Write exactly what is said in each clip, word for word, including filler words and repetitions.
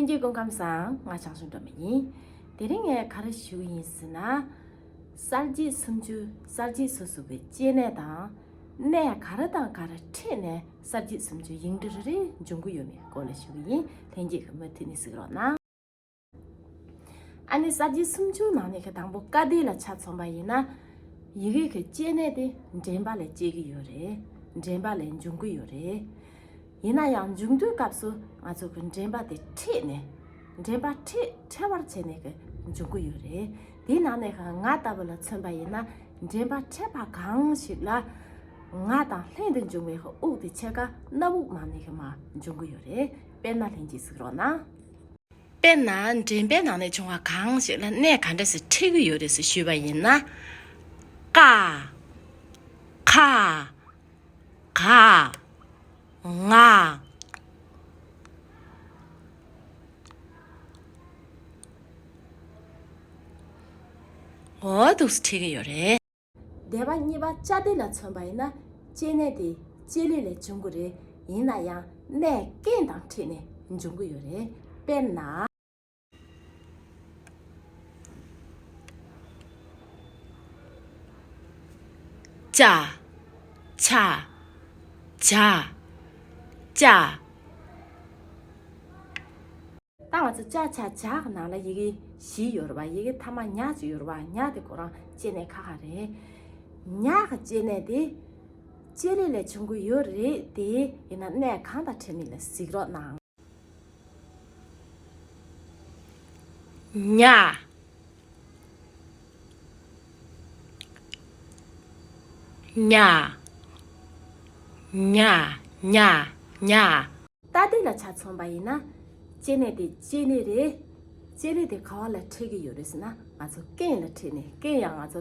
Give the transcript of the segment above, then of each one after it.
ལྷན་རྒྱས་སྐུ་ཁམས་བཟང་། ང་བྱང་ཆུབ་སྒྲོལ་མ་ཡིན། དེ་རིང་ངས་ག་རེ་ཞུ་གི་ཡིན་ཟེར་ན། གསར་བརྗེ་སུམ་ཅུ། གསར་བརྗེ་སོ་སོ་གི་སྐྱེ་གནས་དང་། གནས་ག་རེ་དང་ག་རེ་ཁྲིད་ནས་གསར་བརྗེ་སུམ་ཅུ་ཡིག་འབྲུ་རེ་རེ་འབྱུང་གི་ཡོད་མེད་སྐོར་ལ་ཞུ་གི་ཡིན། ལྷན་རྒྱས་ཀྱིས་མུ་མཐུད་ནས་གཟིགས་རོགས་གནང་། ཨ་ནི་གསར་བརྗེ་སུམ་ཅུ་ནང་ནས་ཀྱི་དང་པོ་ཀ་སྡེ་ལ་ཆ་མཚོན་པ་ཡིན་ན། ཡི་གེ་གི་སྐྱེ་གནས་དེ་འདྲེན་པ་ལས་སྐྱེ་གི་ཡོད་རེད། འདྲེན་པ་ལས་འབྱུང་གི་ཡོད་རེད། ཡིན་ན་ཡང་འབྱུང་དུས་སྐབས་སུ་ང་ཚོ་གི་འདྲེན་པ་དེ་ཁྲིད་ནས། འདྲེན་པ་ཁྲིད། འཕྲད་པར་བྱས་ནས་ཀྱི་འབྱུང་གི་ཡོད་རེད། དེའི་ནང་ནས་ཀྱི་ང་ལྟ་བུ་ལ་མཚོན་པ་ཡིན་ན། འདྲེན་པ་འཕྲད་པ་གང་ཞིག་ལ། ང་དང་ལྷན་དུ་འབྱུང་བའི་ཀྱི་དབུགས་དེ་ཕྱེད་ཀ་སྣ་བུག་མ་ནས་ཀྱི་མར་འབྱུང་གི་ཡོད་རེད། དཔེར་ན་ལྷན་རྒྱས་གཟིགས་རོགས་གནང་། དཔེར་ན་འདྲེན་པའི་ནང་ནས་བྱུང་བ་གང་ཞིག་ལ་གནས་ག་འདྲ་ཞིག་ཁྲིད་ཀྱི་ཡོད་རེད་ཟེར་ཞུས་པ་ཡིན་ན། ཀ། ཁ། ག། ང་། འོ་འདུག་སེ་ཁྲིད་ཀྱི་ཡོད་རེད། སྡེ་པ་གཉིས་པ་ཅ་སྡེ་ལ་མཚོན་པ་ཡིན་ན། སྐྱེ་གནས་དེ་སྐྱེ་ལས་ལས་འབྱུང་གི་རེད། ཡིན་ན་ཡང་གནས་རྐྱེན་དང་འཁྲིལ་ནས་འབྱུང་གི་ཡོད་རེད། དཔེར་ན། ཅ། ཆ། ཇ། ཅ། ད་ང་ཚོ་ཅ་ཆ་ཇ་གི་ནང་ལ་ཡི་གེ་བཞི་ཡོད་རེད་པ། ཡི་གེ་མཐའ་མ་ཉ་ཅིག་ཡོད་རེད་པ། ཉ་དེ་ཁོ་རང་སྐྱེ་གནས་ཁག་ཁག་རེད། ཉ་གི་སྐྱེ་གནས་དེ་སྐྱེ་ལས་ལས་བྱུང་གི་ཡོད་རེད་དེ། ཡིན་ན་གནས་གང་དང་འཁྲིལ་མིན་ལ་གཟིགས་རོགས་གནང་། ཉ། ཉ། ཉ། ཉ། ཉ། ཏ་སྡེ་ལ་ཆ་མཚོན་པ་ཡིན་ན། སྐྱེ་གནས་དེ་སྐྱེ་གནས་རེད། སྐྱེ་གནས་དེ་ག་བ་ལ་འཁྲིད་ཀྱི་ཡོད་རེད་ཟེར་ན། ང་ཚོ་རྐན་ལ་འཁྲིད་ནས། རྐན་ཡང་ང་ཚོ་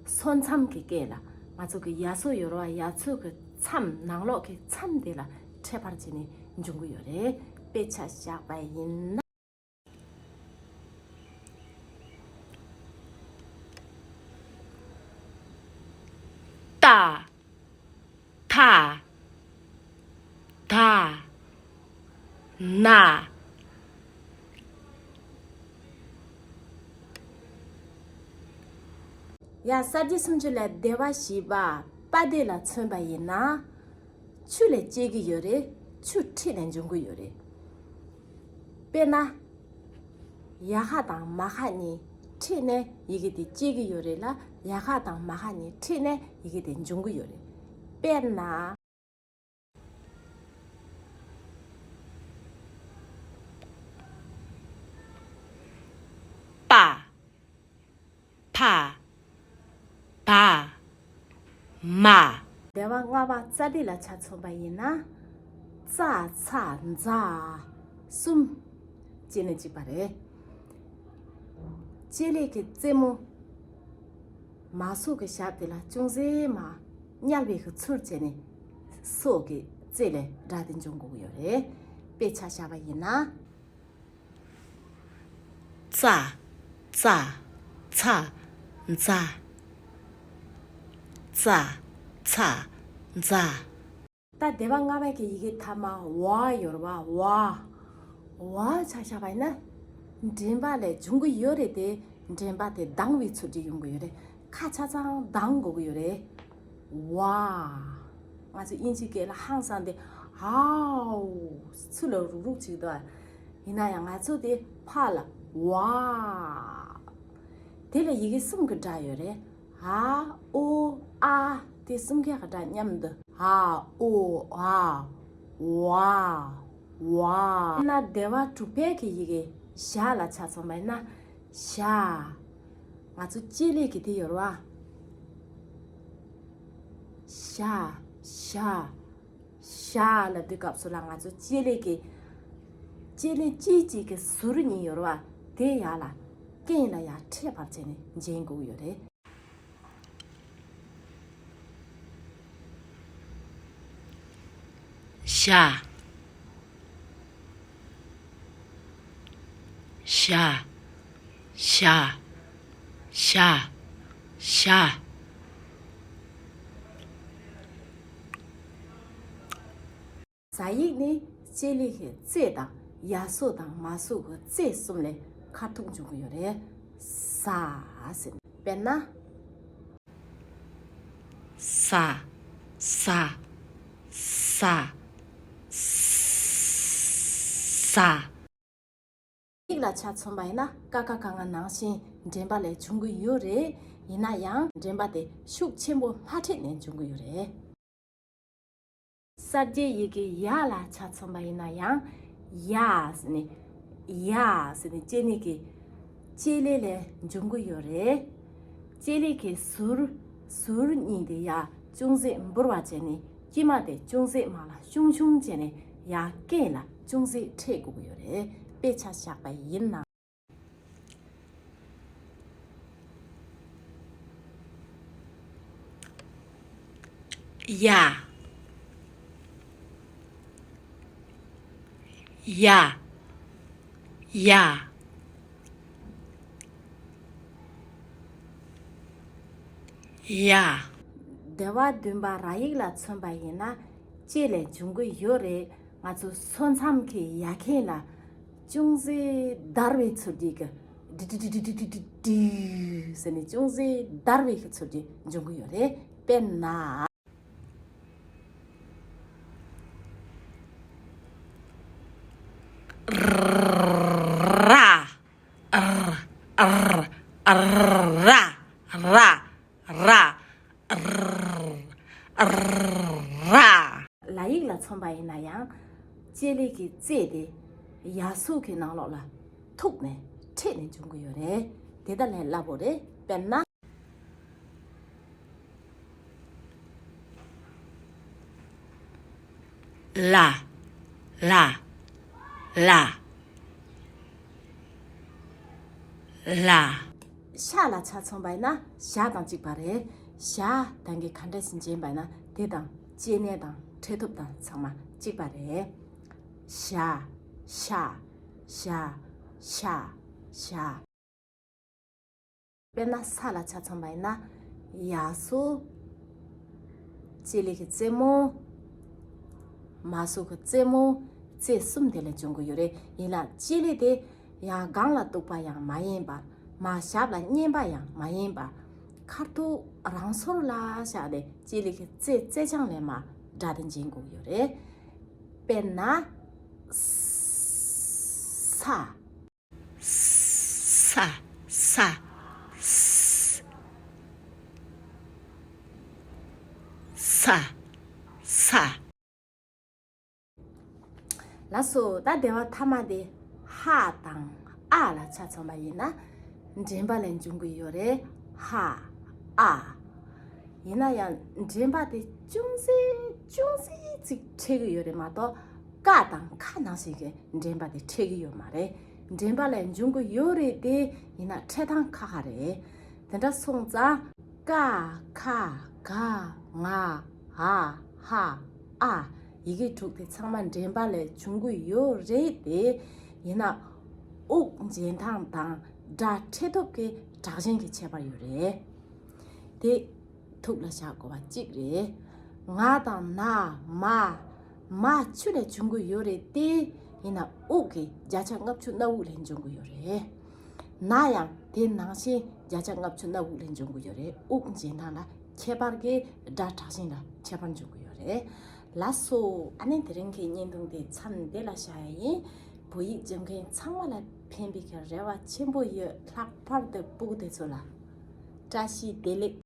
སོ་མཚམས་ཀྱི་རྐན་ལ། ང་ཚོ་གི་ཡ་སོ་ཡོད་རེད་པ། ཡ་སོ་གི་མཚམས། ནང་ལོགས་ཀྱི་མཚམས་དེ་ལ་འཕྲད་པར་བྱས་ནས་འབྱུང་གི་ཡོད་རེད། དཔེ་ཆ་བཞག་པ་ཡིན་ན། ཏ། ཐ། ད། ན། ཡ། གསར་བརྗེ་སུམ་ཅུ་ལས་སྡེ་པ་བཞི་པ་པ་སྡེ་ལ་མཚོན་པ་ཡིན་ན། ཆུ་ལས་སྐྱེ་གི་ཡོད་རེད། ཆུ་འཁྲིལ་ནས་འབྱུང་གི་ཡོད་རེད། དཔེར་ན། ཡ་ཤ་དང་མ་ཤ་གཉིས་འཁྲིལ་ནས་ཡི་གེ་དེ་སྐྱེ་གི་ཡོད་རེད་ལ། ཡ་ཤ་དང་མ་ཤ་གཉིས་འཁྲིལ་ནས་ཡི་གེ་དེ་འབྱུང་གི་ཡོད་རེད། དཔེར་ན། པ། ཕ། བ། མ། སྡེ་པ་ལྔ་པ་ཙ་སྡེ་ལ་ཆ་མཚོན་པ་ཡིན་ན། ཙ་ཚ་ཛ་གསུམ་སྐྱེ་གནས་གཅིག་པ་རེད། སྐྱེ་ལས་ཀྱི་རྩེ་མོ་མ་སོགས་ཀྱི་ཞབས་དེ་ལ་ཅུང་ཟད་མར་བསྙལ་བའི་གི་ཚུལ་བྱས་ནས། སོགས་ཀྱི་རྩེ་ལས་སྒྲ་དེ་འབྱུང་དགོས་ཀྱི་ཡོད་རེད། དཔེ་ཆ་བཞག་པ་ཡིན་ན། ཙ། ཙ། ཚ། ཛ། ཙ། ཚ། ཛ། ད་སྡེ་པ་ལྔ་པའི་གི་ཡི་གེ་མཐའ་མ་ཝ་ཡོད་རེད་པ། ཝ། ཝ་ཆ་བཞག་པ་ཡིན་ན། འདྲེན་པ་ལས་འབྱུང་གི་ཡོད་རེད་དེ། འདྲེན་པ་དེ་ལྡང་བའི་ཚུལ་དེ་ཡོང་གི་ཡོད་རེད། ཁ་ཆ་ཚང་ལྡང་དགོས་ཀྱི་ཡོད་རེད། ཝ། ང་ཚོ་དབྱིན་ཇིའི་སྐད་ལ་ཧང་སང་སྟེ། ཧའོ། ཚུར་ལ་རུག་རུག་བྱེད་ཀྱི་འདུག་ཨ། ཡིན་ན་ཡང་ང་ཚོ་དེ་ཕ་ལ་ཝ། དེ་ལ་ཡི་གེ་གསུམ་གྱི་སྒྲ་ཡོད་རེད། ཨ། ཨོ། ཨ། དེ་གསུམ་ཀའི་སྒྲ་མཉམ་དུ། ཨ། ཨོ། ཨ། ཝ། ཝ། དེས་ན་སྡེ་པ་དྲུག་པའི་གི་ཡི་གེ་ཞ་ལ་ཆ་མཚོན་པ་ཡིན་ན། ཞ། ང་ཚོ་ལྕེ་ལས་ཀྱི་དེ་ཡོད་རེད་པ། ཞ། ཞ། ཞ་ལབ་དུས་སྐབས་སུ་ལ་ང་ཚོ་ལྕེ་ལས་ཀྱི། ལྕེ་ལས་ལྕེ་གཅིག་གི་ཟུར་གཉིས་ཡོད་རེད་པ། དེ་ཡར་ལ། རྐན་ལ་ཡར་འཕྲད་པར་བྱས་ནས་འབྱིན་དགོས་ཀྱི་ཡོད་རེད། ཞ། ཞ། ཞ། ཞ། ཞ། ཛ་ཡིག་ནི་ལྕེ་ལས་ཀྱི་རྩེ་དང་ ཡ་སོགས་དང་མ་སོགས་ཀྱི་རྩེ་གསུམ་ལས་ཁ་ཐུག་འབྱུང་གི་ཡོད་རེད། ས་ཟེར་ནས། དཔེར་ན། ས། ས། ས། ས། ཡིག་ལ་ཆ་མཚོན་པ་ཡིན་ན་ཀ་ཁ་ག་ང་ནང་བཞིན་འདྲེན་པ་ལས་འབྱུང་གི་ཡོད་རེད། ཡིན་ན་ཡང་འདྲེན་པ་དེ་ཤུགས་ཆེན་པོ་མ་འཕྲད་ནས་འབྱུང་གི་ཡོད་རེད། གསར་བརྗེའི་ཡི་གེ་ཡ་ལ་ཆ་མཚོན་པ་ཡིན་ན་ཡང་ཡ་ཟེར་ནས། ཡ་ཟེར་ནས་ལྕེ་ལེ་གི་ལྕེ་ལེ་ལས་འབྱུང་གི་ཡོད་རེད། ལྕེ་ལེ་གི་ཟུར་ཟུར་གཉིས་དེ་ཡ་ཅུང་ཟད་འབུར་བ་བྱས་ནས་དཀྱིལ་མ་དེ་ཅུང་ཟད་མར་ལ་ཤུང་ཤུང་བྱས་ནས་ཡ་སྐེ་ལ་ཅུང་ཟད་འཕྲད་དགོས་ཀྱི་ཡོད་རེད། དཔེ་ཆ་བཞག་པ་ཡིན་ན། ཡ། ཡ། ཡ། ཡ། སྡེ་བ་བདུན་པ་ར་ཡིག་ལ་མཚོན་པ་ཡིན་ན་ལྕེ་ལས་འབྱུང་གི་ཡོད་རེད། ང་ཚོ་སོ་མཚམས་ཀྱི་ཡ་མཁན་ལ་ཅུང་ཟད་བརྡར་བའི་ཚུལ་གྱིས་ཀྱི་ཌི་ཌི་ཌི་ཌི་ཌི་ཌི་ཌི་ཟེར་ནས་ཅུང་ཟད་བརྡར་བའི་ཚུལ་གྱིས་འབྱུང་གི་ཡོད་རེད། དཔེར་ན། ར། ར། ར། ར། ར། ར། ར། ལ་ཡིག་ལ་མཚོན་པ་ཡིན་ན་ཡང་ལྕེ་ལེ་གི་རྩེ་དེ་ཡ་སོགས་ཀྱི་ནང་ལོགས་ལ་ཐུག་ནས་འཕྲད་ནས་འབྱུང་གི་ཡོད་རེད། དེ་ལྟ་ལས་སླ་པོ་རེད། དཔེར་ན། ལ། ལ། ལ། ལ། ཤ་ལ་ཆ་མཚོན་པ་ཡིན་ན་ཞ་དང་གཅིག་པ་རེད། ཞ་དང་གི་ག་འདྲ་ཞིག་འབྱེད་པ་ཡིན་ན་དེ་དང་སྐྱེ་གནས་དང་འཕྲད་ཐོབ་དང་ཚང་མ་གཅིག་པ་རེད། ཞ། ཤ། ཞ། ཤ། ཤ། དཔེར་ན་ས་ལ་ཆ་མཚོན་པ་ཡིན་ན། ཡ་སོགས། ལྕེ་ལེ་གི་རྩེ་མོ། མ་སོགས་ཀྱི་རྩེ་མོ། རྩེ་གསུམ་དེ་ལས་འབྱུང་གི་ཡོད་རེད། ཡིན་ལ་ལྕེ་ལེ་དེ་ཡ་སྒང་ལ་གཏུགས་པ་ཡང་མ་ཡིན་པ། མ་ཞབས་ལ་མཉེན་པ་ཡང་མ་ཡིན་པ། ཁ་ཐུག་རང་སོར་ལ་བཞག་ནས་ལྕེ་ལེ་གི་རྩེ་རྩེ་རྐྱང་ལས་མར་སྒྲ་དེ་འབྱིན་དགོས་ཀྱི་ཡོད་རེད། དཔེར་ན། ས། ས། ས། ས། ས། ལགས་སོ། ད་སྡེ་བ་ཐ་མ་དེ་ཧ་དང་ཨ་ལ་ཆ་མཚོན་པ་ཡིན་ན་འདྲེན་པ་ལས་འབྱུང་གི་ཡོད་རེད། ཧ། ཨ། ཡིན་ན་ཡང་འདྲེན་པ་དེ་ཅུང་ཟད་ཅུང་ཟད་ཅིག་འཕྲད་ཀྱི་ཡོད་རེད་མ་གཏོགས་ཀ་དང་ཁ་ནང་བཞིན་གྱི་འདྲེན་པ་དེ་འཕྲད་ཀྱི་ཡོད་མ་རེད། འདྲེན་པ་ལས་འབྱུང་གི་ཡོད་རེད་དེ། ཡིན་ན་འཕྲད་སྟངས་ཁག་ཁག་རེད། དེ་འདྲ་སོང་ཙང་ཀ་ཁ་ག་ང་འ་ཧ་ཨ། ཡི་གེ་དྲུག་དེ་ཚང་མ་འདྲེན་པ་ལས་འབྱུང་གི་ཡོད་རེད་དེ། ཡིན་ན་དབུགས་འབྱིན་སྟངས་དང་སྒྲ་འཕྲད་ཐོབ་ཀྱི་དྲག་ཞན་གྱི་ཁྱད་པར་ཡོད་རེད། དེ་ཐུགས་ལ་བཞག་དགོས་པ་གཅིག་རེད། ང་དང་ན་མ། མ་ཆུ་ལས་འབྱུང་གི་ཡོད་རེད་དེ། ཡིན་ན་དབུགས་ཀྱི་བརྒྱ་ཆ་ལྔ་བཅུ་ང་དབུགས་ལས་འབྱུང་གི་ཡོད་རེད། ན་ཡང་དེ་ནང་བཞིན་བརྒྱ་ཆ་ལྔ་བཅུ་ང་དབུགས་ལས་འབྱུང་གི་ཡོད་རེད། དབུགས་འབྱིན་སྟངས་ལ་ཁྱད་པར་གྱིས་སྒྲ་དྲག་ཞན་ལ་ཁྱད་པར་འབྱུང་གི་ཡོད་རེད། ལགས་སོ། ཨ་ནི་དེ་རིང་གི་བརྙན་ཐུང་དེ་མཚམས་འདི་ལ་བཞག་ཡ་ཡིན། བོད་ཡིག་སྦྱང་མཁན་ཚང་མ་ལ་ཕན་པའི་གི་རེ་བ་ཆེན་པོ་ཡོད། ལྷག་པར་དུ་སྤུ་གུ་དེ་ཚོ་ལ། བཀྲ་ཤིས་བདེ་ལེགས།